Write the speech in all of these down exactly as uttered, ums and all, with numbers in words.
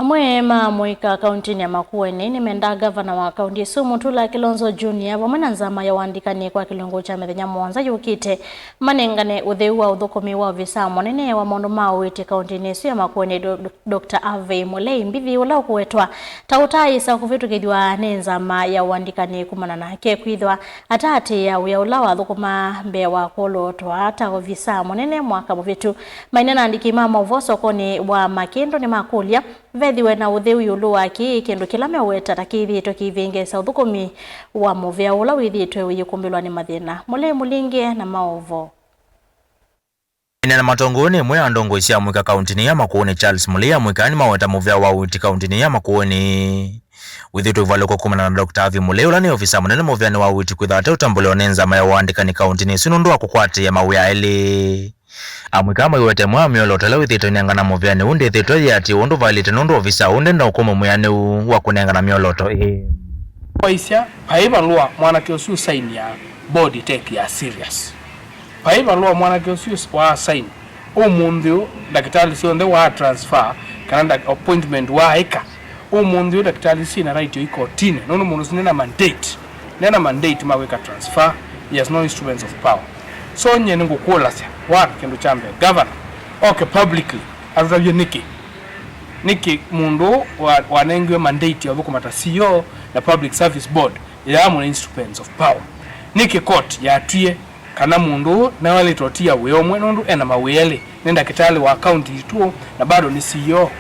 Amwe ma amũika kauntinĩ ya Makueni nĩmendaa ngavana wa kaunti ĩsu Mutula Kilonzo Junior vamwe na nzama ya ũandĩkani kwa kĩlungu kya mĩthenya mũonza yũkĩte manengane ũtheu wa ũthũkũmi wa ovisa mũnene wa maũndũ ma ũiiti kauntinĩ ĩsu ya Makueni, Do-, Doctor Harvey Mulei Mbithi, ũla ũkũwetwa ta ũtaaĩsa kũvĩtũkĩthw'a nĩ nzama ya ũandĩkani kumana nake kwĩthwa ataatĩĩa wĩa ũla wathũkũmaa mbee wa kũlũtwa ta ovisa mũnene mwaka mũvĩtu. Maineena na andĩki ma maũvoo sokonĩ wa Makĩndũ nĩmakũlya vethĩwe na ũtheu ĩũlũ wa kĩĩ kĩndũ kĩla meũweta ta kĩthĩĩtwe kĩivĩngĩĩsa ũthũkũmi wa mũvĩa ũla wĩthĩĩtwe ũyĩkumbĩlwa nĩ mathĩna. Mulei Mulinge na maũvoo. Maineena matongoi nĩ ĩmwe ya ndongoi sya amũika kauntinĩ ya Makueni, Charles Mulei, amũika nĩmaweta mũvĩa wa ũiiti kauntinĩ ya Makueni wĩthĩĩtwe ũvalũko kumana na Doctor Harvey Mulei, ũla nĩ ovisa mũnene mũvĩanĩ wa ũiiti, kwĩthwa ate ũtambũlĩwa nĩ nzama ya ũandĩkani kauntinĩ ĩsu nũndũ wa kũkwatĩĩa mawĩa elĩ. Amũika maiwete ĩmwe ya myolooto ĩla wĩthĩĩtwe ĩnengana mũvĩanĩ ũũ ndĩthĩĩtwe yĩatĩĩwe ũndũ vaĩlĩte nũndũ ovisa ũũ ndenda ũkũmwe mwĩanĩu wa kũnengana myolooto ĩĩ. Waisya, vai valũa mwanake ũsu ũsainia board ĩtekĩa serious. Vai valũa mwanake ũsu wa sign. Ũmũnthĩ ũũ, ndakĩtalĩ syonthe wa transfer, kana nda-, appointment waaĩka. Ũmũnthĩ ũũ, ndakĩtalĩ syĩ na right o ikotinĩ, nũndũ mũndũ ũsu nena mandate. Nena mandate ma kwĩka transfer, he has no instruments of power. So, nyie nĩngũkũlasya, one, kĩndũ kya mbee, governor oke publicly atũtavye nĩkĩ, nĩkĩ mũndũ ũũ wa-, wanengiwe mandate ya ũthũkũma ta C E O na Public Service Board ĩla yamũne instruments of power. Nĩkĩ court yatwie kana mũndũ ũũ nĩwaĩlĩte ũtia wĩa ũmwe nũndũ ena mawĩa elĩ, nĩ ndakĩtalĩ wa kaunti yitũ na bado nĩ C E O.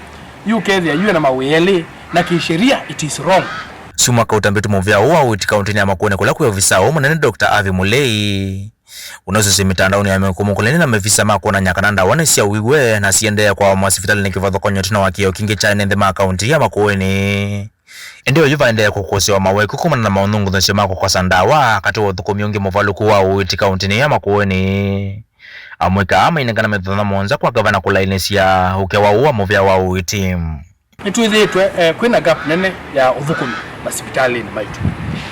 Yu ũkethĩa yu ena mawĩa elĩ, na kĩsheria it is wrong. Syumwa kautambĩtwe mũvĩa ũũ wa ũiiti kauntinĩ ya Makueni kũla kwĩ ovisa ũũ mũnene Doctor Harvey Mulei ũnasũsya mĩtandaonĩ ya mĩkũmo kũleni na mavisa ma kwonany'a kana ndawa nĩsyauiwe na siendee kwawa masivitalĩnĩ kĩvathũkany'o ĩtina wa kĩeo kingĩ kya ene nthĩ ma kaunti ya Makueni. Ĩndĩ oyu vaendee kũkũsĩwa mawekũ kumana na maũnyunguthasyo ma kũkosa ndawa katĩ wa ũthũkũmi ũngĩ mũvalũku wa ũiiti kauntinĩ ya Makueni. Amũika aa mainengana mĩthenya mũonza kwa ngavana kũlaĩlĩsya ũkewa ũũ wa mũvĩa wa ũiiti. Nĩtwĩthĩĩtwe, eh, kwĩna gap nene ya ũthũkũmi masivitalĩnĩ maitũ.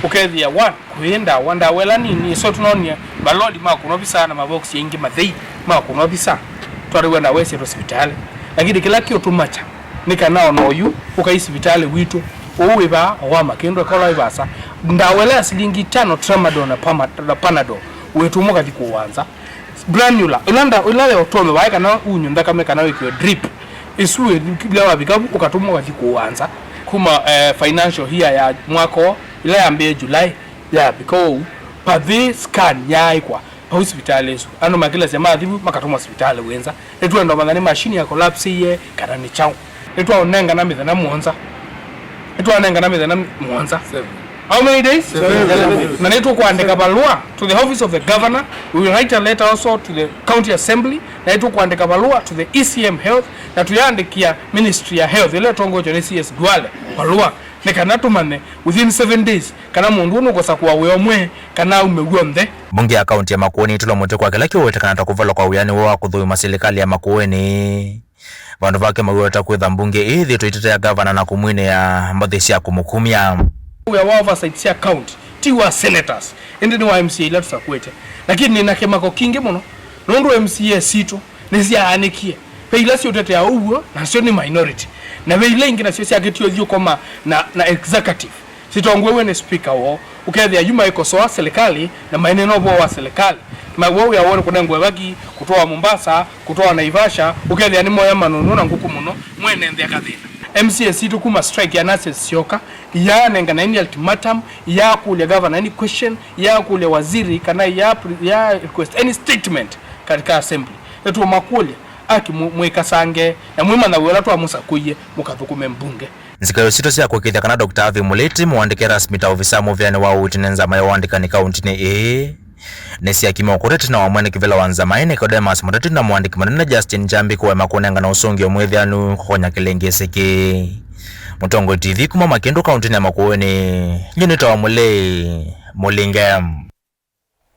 Ũkethĩa, one, kũĩ ndawa, ndawa ĩla nini, ĩso tũnonie maloli ma kũnwa visa na mavokisi aingĩ mathei ma kũnwa visa. Twataw'a ndawa ĩsyĩtwa sivitalĩ. Lakini kĩla kĩũtũmakya nĩ kana ona oyu ũkai sivitalĩ witũ, ũũ wĩ vaa, o wa Makĩndũ, eka ũla wĩ vaasa, ndawa ĩla ya silingi itano, tramadol na pama-, na panadol, wĩtũmwa ũkathi kũũanza. Granular, ĩla nda-, ĩla ya ũtonyo waĩ kana unywe nthakame kana wĩkĩwe drip, ĩsu ĩla wavika vu ũkatũmwa ũkathi kũũanza. Kuma, eh, financial year ya mwaka ũũ, ĩla yambĩĩe July, yavika ũu, pathĩ scan yaaĩkwa vau sivitalĩ ĩsu. Andũ makĩlasya mathi vu makatũmwa sivitalĩ wĩ nza. Nĩtwenda ũmanya nĩ machine ya collapse ĩĩ kana nĩ kyaũ. Nĩtwaũnengana mĩthenya mũonza. Nĩtwanengana mĩthenya mũonza. Seven. How many days? Seven. Na nĩtũkwandĩka valũa to the office of the governor. We will write a letter also to the county assembly. Na nĩtũkwandĩka valũa to the E C M health. Na tũyandĩkĩa ministry ya health ĩla ĩtongoetwe nĩ C S Duale valũa. Nĩ kana tũmanye within seven days kana mũndũ ũũ nũkũsakũa wĩa ũmwe kana aume w'onthe. Mbunge ya kaunti ya Makueni ĩtũla mũtĩ kwa kĩla kĩũwetekana ta kũvalwa kwa wĩanĩ woo wa kũthũima silikalĩ ya Makueni. Vandũ vake mawĩweta kwĩtha mbunge ĩĩ ĩthĩĩtwe ĩitetea gavana na kũmwinĩa mbathi sya kũmũkumya. Wĩa wa oversight sya county ti wa senators, ĩndĩ nĩ wa M C A ila tũsakũĩte. Lakini nĩ na kĩmako kingĩ mũno, nũndũ M C A sitũ nĩsyaanĩkie. Ve ila siũtetea ũw'o, nasyo nĩ minority. Na ve ila ingĩ nasyo syakĩtie ũthiũkũma na, na executive. Sitongoew'e nĩ speaker woo. Ũkethĩa yu maikosoa serikali na mainena ũvoo wa serikali. Mawĩa woo nĩ kũnengwa ĩvaki, kũtwawa Mombasa, kũtwawa Naivasha, ũkethĩa nĩ moya manũnũ na ngũkũ mũno, mwene nthĩ akathĩna. M C A sitũ kuma strike ya nurses syoka, iyanengana any ultimatum, iyakũlya governor any question, iyakũlya waziri kana iya, iya request any statement katika assembly. Nĩtũũmakũlya, aki mũ-, mũikasange, na mwĩmanya wĩa ũla twamũsakũie, mũkathũkũme mbunge. Nzika sitũ sya kũĩkĩĩthya kana Doctor Harvey Mulei mũandĩke rasmi ta ovisa mũvĩanĩ wa ũiiti nĩ nzama ya ũandĩkani kauntinĩ ĩĩ nĩsyakima ũkũta ĩtina wa mwene kĩvĩla wa nzama ĩĩ Nicodemus Mũteti na mũandĩki mũnene Justin Njambi kũema kũnengana ũsũngĩo mwĩthĩanu kũkonya kĩlĩngĩsĩ kĩĩ. Mũtongoi T V kuma Makĩndũ kauntinĩ ya Makueni, nyie nĩtawa Mulei Mũlinge.